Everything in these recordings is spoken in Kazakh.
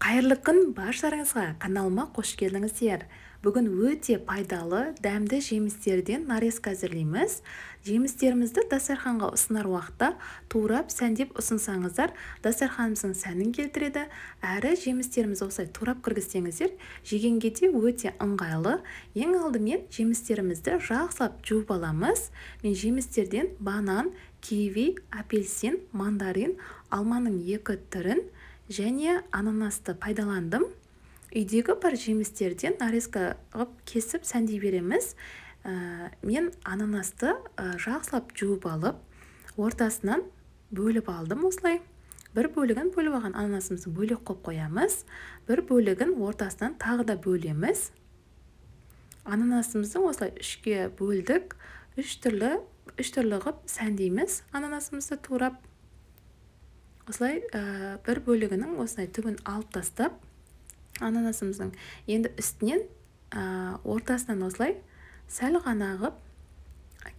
Қайырлы күн баршаларыңызға, каналыма қош келдіңіздер. Бүгін өте пайдалы, дәмді жемістерден нарезка әзірлейміз. Жемістерімізді дастарханға ұсынар уақытта турап, сәндеп ұсынсаңыздар, дастарханымыздың сәнін келтіреді. Әрі жемістерімізді осылай турап кіргізсеңіздер, жегенге де өте ыңғайлы. Ең алдымен жемістерімізді жақсылап жуып аламыз. Мен жемістерден банан, киви, апельсин, мандарин, алманың екі түрін және ананасты пайдаландым. Үйдегі бар жемістерден нарезка қылып кесіп сәндей береміз. Мен ананасты жақсылап жуып алып, ортасынан бөліп алдым осылай. Бір бөлігін бөліп алған ананасымызды бөлек қойып қоямыз. Бір бөлігін ортасынан тағы да бөлеміз. Ананасымызды осылай үшке бөлдік. Үш түрлі қылып сәндейміз ананасымызды турап. Осылай бір бөлігінің осылай түбін алып тастап, ананасымыздың енді үстінен, ортасынан осылай сәл ғана қылып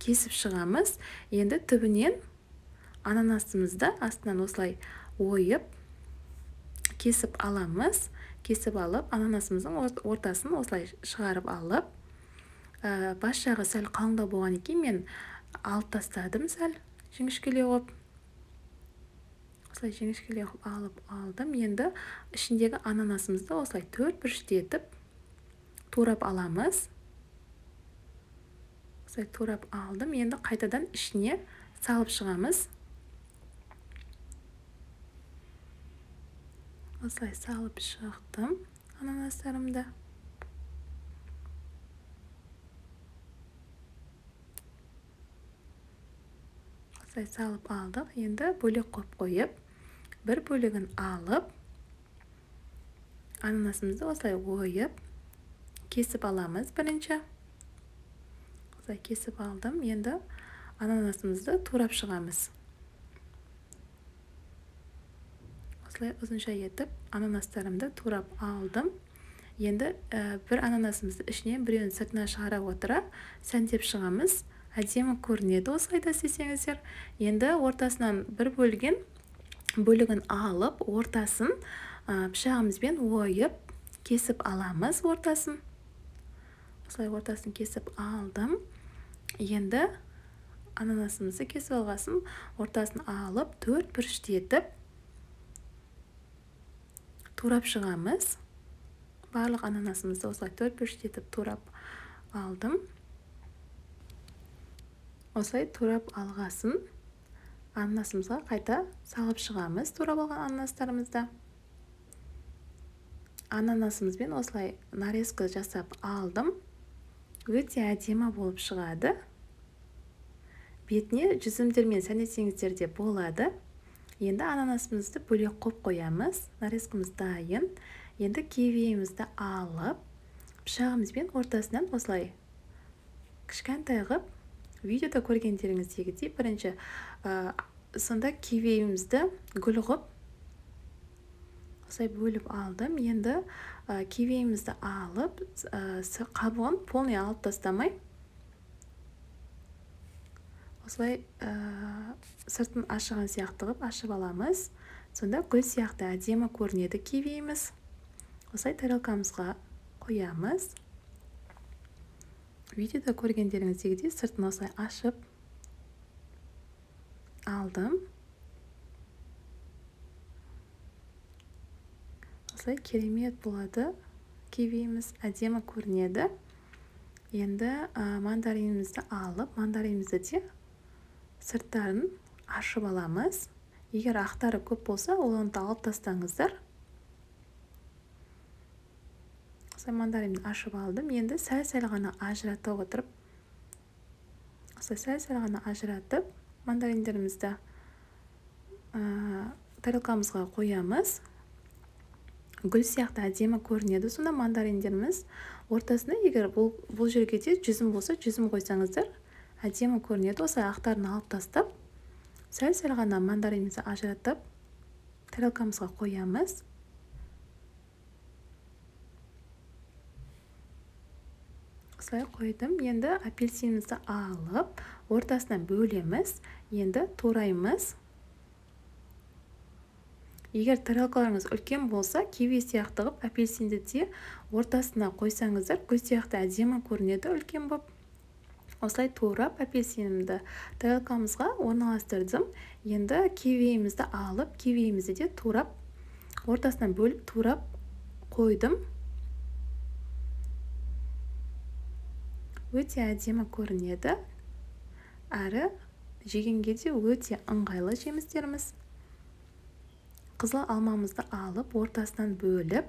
кесіп шығамыз. Енді түбінен ананасымызды астынан осылай ойып кесіп аламыз. Кесіп алып, ананасымыздың ортасын осылай шығарып алып, бас жағы сәл қалыңдау болған екен, мен алып тастадым сәл жіңішкелеу қылып. Осылай жіңішкелеу қылып алып алдым. Енді ішіндегі ананасымызды осылай төрт бұрышты етіп турап аламыз. Осылай турап алдым. Енді қайтадан ішіне салып шығамыз. Осылай салып шықтым ананастарымды. Осылай салып алдық. Енді бөлек қойып қойып, бір бөлігін алып, ананасымызды осылай ойып, кесіп аламыз бірінші. Осылай кесіп алдым. Енді ананасымызды турап шығамыз. Осылай ұзынша етіп ананастарымды турап алдым. Енді бір ананасымызды ішінен біреуін сыртына шығара отыра сәндеп шығамыз. Әдемі көрінеді осылай да істесеңіздер. Енді ортасынан бір бөлігін алып, ортасын пышағымызбен ойып кесіп аламыз ортасын. Осылай ортасын кесіп алдым. Енді ананасымызды кесіп алғасын ортасын алып, төрт бұрышты етіп турап шығамыз. Барлық ананасымызды осылай төрт бұрышты етіп турап алдым. Осылай турап алғасын ананасымызға қайта салып шығамыз турап алған ананастарымызды. Ананасымызбен осылай нарезка жасап алдым. Өте әдемі болып шығады. Бетіне жүзімдермен сәндесеңіздер де болады. Енді ананасымызды бөлек қойып қоямыз. Нарезкамыз дайын. Енді кивиімізді алып, пышағымызбен ортасынан осылай кішкентай қылып, видеода көргендеріңіздегідей бірінші, сонда кивиімізді гүл қылып осылай бөліп алдым. Енді кивиімізді алып, қабығын полный алып тастамай, осылай сыртын ашыған сияқты қылып ашып аламыз. Сонда гүл сияқты әдемі көрінеді кивиіміз. Осылай тарелкамызға қоямыз. Видеода көргендеріңіздегідей сыртын осылай ашып алдым. Осылай керемет болады кивиіміз, әдемі көрінеді. Енді мандаринімізді алып, мандаринімізді де сырттарын ашып аламыз. Егер ақтары көп болса, оны да алып тастаңыздар. Осылай мандаринді ашып алдым. Енді сәл-сәл ғана ажырата отырып, осылай сәл-сәл ғана ажыратып, мандариндерімізді тарелкамызға қоямыз. Гүл сияқты әдемі көрінеді. Сонда мандариндеріміз ортасына, егер бұл жерге де жүзім болса, жүзім қойсаңыздар, әдемі көрінеді. Осылай ақтарын алып тастап, сәл-сәл ғана мандаринімізді ажыратып, тарелкамызға қоямыз. Осылай қойдым. Енді апельсинімізді алып, ортасынан бөлеміз. Енді тураймыз. Егер тарелкаларыңыз үлкен болса, киви сияқты қылып апельсинді де ортасына қойсаңыздар, гүл сияқты әдемі көрінеді үлкен боп. Осылай турап апельсинімді тарелкамызға орналастырдым. Енді кивиімізді алып, кивиімізді де турап, ортасынан бөліп турап қойдым. Өте әдемі көрінеді. Әрі жегенге де өте ыңғайлы жемістеріміз. Қызыл алмамызды алып, ортасынан бөліп,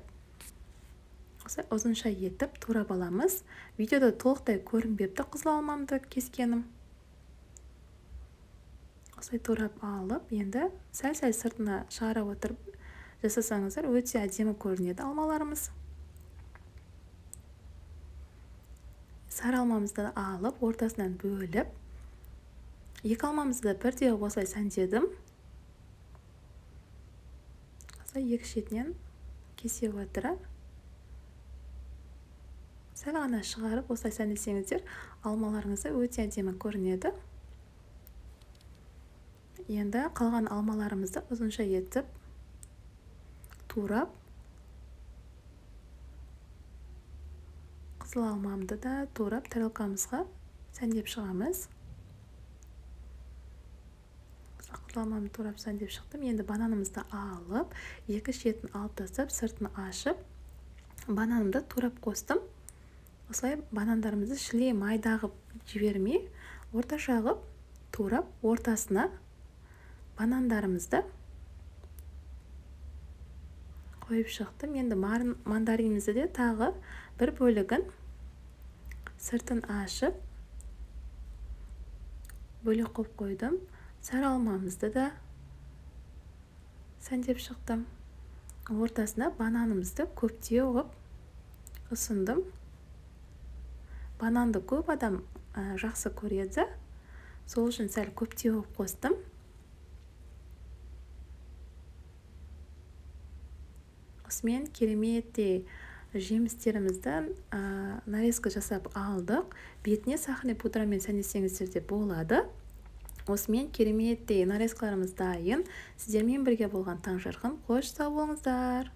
осылай ұзынша етіп турап аламыз. Видеода толықтай көрінбепті қызыл алмамды кескенім. Осылай турап алып, енді сәл-сәл сыртына шығара отырып жасасаңыздар, өте әдемі көрінеді алмаларымыз. Сары алмамызды алып, ортасынан бөліп, екі алмамызды да бірдей осылай сәндедім. Осылай екі шетінен кесе отыра сәл ғана шығарып осылай сәндесеңіздер, алмаларыңыз өте әдемі көрінеді. Енді қалған алмаларымызды ұзынша етіп турап, қызыл алмамды да турап тарелкамызға сәндеп шығамыз. Қызыл алмамды турап сәндеп шықтым. Енді бананымызды алып, екі шетін алып тастап, сыртын ашып, бананымды турап қостым. Осылай банандарымызды шілей майда қылып жібермей, орташа қылып турап, ортасына банандарымызды қойып шықтым. Енді мандаринімізді де тағы бір бөлігін сыртын ашып бөлек қойып қойдым. Сары алмамызды да сәндеп шықтым. Ортасына бананымызды көптеу қылып ұсындым. Бананды көп адам жақсы көреді, сол үшін сәл көптеу қылып қостым. Осымен кереметтей жемістерімізді нарезка жасап алдық. Бетіне сахарный пудрамен сәндесеңіздер де болады. Осымен кереметтей нарезкаларымыз дайын. Сіздермен бірге болған Таңжарқын. Қош сау болыңыздар.